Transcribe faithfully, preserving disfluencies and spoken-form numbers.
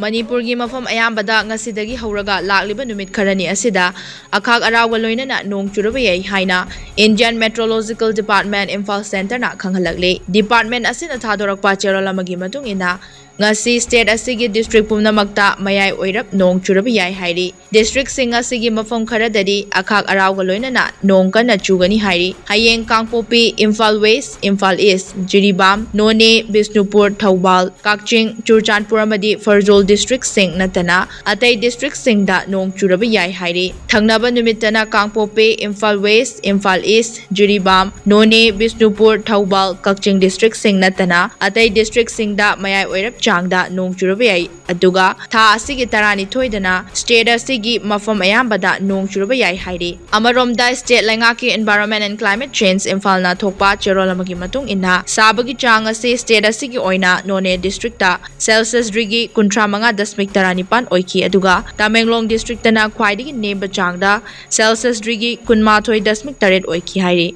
ꯃꯅꯤꯄꯨꯔꯒꯤ ꯃꯐꯝ ꯑꯌꯥꯝꯕꯗ ꯉꯁꯤꯗꯒꯤ ꯍꯧꯔꯒ ꯂꯥꯛꯂꯤꯕ ꯅꯨꯃꯤꯠ ꯈꯔꯅꯤ ꯑꯁꯤꯗ ꯑꯈꯥꯛ ꯑꯔꯥꯎꯒ ꯂꯣꯏꯅꯅ ꯅꯣꯡ ꯆꯨꯔꯕ ꯌꯥꯏ ꯍꯥꯏꯅ Indian Meteorological Department, Imphal Centreꯅ ꯈꯪꯍꯜꯂꯛꯂꯤ꯫ Department ꯑꯁꯤꯅ ꯊꯥꯗꯣꯔꯛꯄ ꯆꯦꯔꯣꯜ ꯑꯃꯒꯤ ꯃꯇꯨꯡ ꯏꯟꯅ, ꯉꯁꯤ state ꯑꯁꯤꯒꯤ district ꯄꯨꯝꯅꯃꯛꯇ ꯃꯌꯥꯏ ꯑꯣꯏꯔꯞ ꯅꯣꯡ ꯆꯨꯔꯕ ꯌꯥꯏ ꯍꯥꯏꯔꯤ꯫ Districtꯁꯤꯡ ꯑꯁꯤꯒꯤ ꯃꯐꯝ ꯈꯔꯗꯗꯤ ꯑꯈꯥꯛ ꯑꯔꯥꯎꯒ ꯂꯣꯏꯅꯅ ꯅꯣꯡ ꯀꯟꯅ ꯆꯨꯒꯅꯤ ꯍꯥꯏꯔꯤ꯫ ꯍꯌꯦꯡ ꯀꯥꯡꯄꯣꯛꯄꯤ, ꯏꯝꯐꯥꯜ West, ꯏꯝꯐꯥꯜ East, ꯖꯤꯔꯤꯕꯥꯝ, ꯅꯣꯅꯦ, ꯕꯤꯁꯅꯨꯄꯨꯔ, ꯊꯧꯕꯥꯜ, ꯀꯛꯆꯤꯡ, ꯆꯨꯔꯆꯥꯟꯄꯨꯔ ꯑꯃꯗꯤ ꯐꯔꯖꯣꯜ districtꯁꯤꯡ ꯅꯠꯇꯅ ꯑꯇꯩ districtꯁꯤꯡꯗ ꯅꯣꯡ ꯆꯨꯔꯕ ꯌꯥꯏ ꯍꯥꯏꯔꯤ꯫ ꯊꯪꯅꯕ ꯅꯨꯃꯤꯠꯇꯅ ꯀꯥꯡꯄꯣꯛꯄꯤ, ꯏꯝꯐꯥꯜ West, ꯏꯝꯐꯥꯜ East, ꯖꯤꯔꯤꯕꯥꯝ, ꯅꯣꯅꯦ, ꯕꯤꯁꯅꯨꯄꯨꯔ, ꯊꯧꯕꯥꯜ, ꯀꯛꯆꯤꯡ districtꯁꯤꯡ ꯅꯠꯇꯅ ꯑꯇꯩ districtꯁꯤꯡꯗ ꯃꯌꯥꯏ ꯑꯣꯏꯔꯞ ꯆꯥꯡꯗ ꯅꯣꯡ ꯆꯨꯔꯕ ꯌꯥꯏ꯫ ꯑꯗꯨꯒ ꯊꯥ ꯑꯁꯤꯒꯤ ꯇꯔꯥꯅꯤꯊꯣꯏꯗꯅ state ꯑꯁꯤꯒꯤ ꯃꯐꯝ ꯑꯌꯥꯝꯕꯗ ꯅꯣꯡ ꯆꯨꯔꯕ ꯌꯥꯏ ꯍꯥꯏꯔꯤ꯫ ꯑꯃꯔꯣꯝꯗ, state ꯂꯩꯉꯥꯛꯀꯤ Environment and Climate Change ꯏꯝꯐꯥꯜꯅ ꯊꯣꯛꯄ ꯆꯦꯔꯣꯜ ꯑꯃꯒꯤ ꯃꯇꯨꯡ ꯏꯟꯅ, ꯁꯥꯕꯒꯤ ꯆꯥꯡ ꯑꯁꯤ state ꯑꯁꯤꯒꯤ ꯑꯣꯏꯅ ꯅꯣꯅꯦ districtꯇ Celsius degree ꯀꯨꯟꯊ꯭ꯔꯥ ꯃꯉꯥ ꯗꯁꯃꯤꯛ ꯇꯔꯥꯅꯤꯄꯥꯟ ꯑꯣꯏꯈꯤ, ꯑꯗꯨꯒ ꯇꯃꯦꯡꯂꯣꯡ districtꯇꯅ ꯈ꯭ꯋꯥꯏꯗꯒꯤ ꯅꯦꯝꯕ ꯆꯥꯡꯗ Celsius degree ꯀꯨꯟꯃꯥꯊꯣꯏ ꯗꯁꯃꯤꯛ ꯇꯔꯦꯠ ꯑꯣꯏꯈꯤ ꯍꯥꯏꯔꯤ꯫